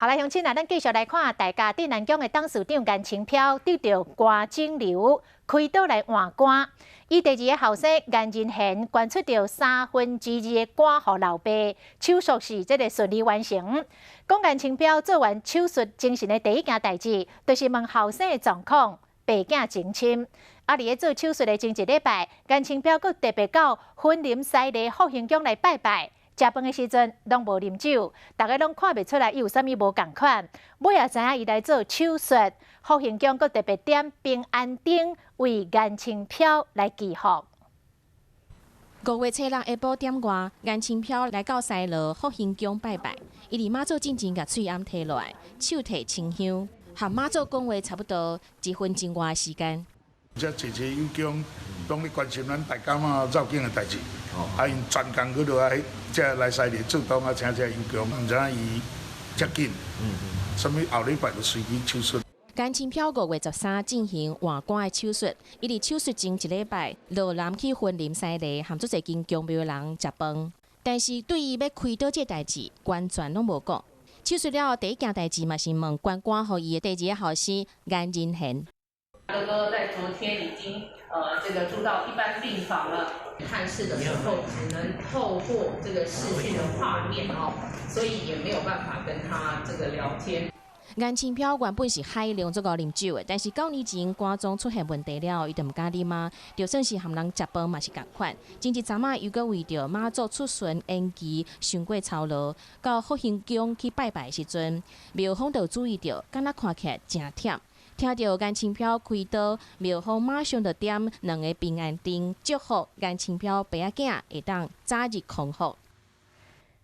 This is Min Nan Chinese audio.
好來，鄉親啊，咱繼續來看大甲鎮瀾宮的董事長顏清標得著肝腫瘤，開刀來換肝。伊第二个後生顏仁賢捐出著2/3的肝予老爸，手術是這个順利完成。講顏清標做完手術精神的第一件代誌，就是問後生的狀況，爸囝情深。啊，佇咧做手術的前一禮拜，顏清標閣特別到雲林西螺福興宮來拜拜。食飯的時陣攏無啉酒，逐家攏看袂出來伊有啥物無仝款。尾仔知影伊來做手術，福興宮閣特別點平安燈為顏清標來祈福。5月初六下晡點外，顏清標來到西螺福興宮拜拜。伊佇媽祖進前共喙罨提落來，手提清香，和媽祖講話差不多一分鐘外的時間。這濟濟有宮，攏咧關心咱大家嘛要緊的代誌，啊，𪜶專工去落來，這來西螺做當啊，請這有宮，毋知影伊遮緊，啥物後禮拜就隨去手術。顏清標5月13進行換肝的手術，伊佇手術前一禮拜，落南去雲林西螺，和足濟間宮廟人食飯，但是對伊欲開刀這代誌，完全攏無講。手術了後第一件代誌嘛是問捐肝予伊的第二个後生顏仁賢。哥哥在昨天已經這個住到一般病房了。探視的時候只能透過這個視訊的畫面哦，所以也沒有辦法跟他這個聊天。顏清標原本是海量足𠢕啉酒的，但是9年前肝臟出現問題了，伊就毋敢啉啊。就算是和人食飯嘛是仝款。前一陣仔又閣為著媽祖出巡延期，傷過操勞，到福興宮去拜拜的時陣，廟方就注意著，敢若看起來誠忝。聽著顏清標開刀，廟方馬上就點兩个平安燈，祝福顏清標爸仔囝會當早日康復。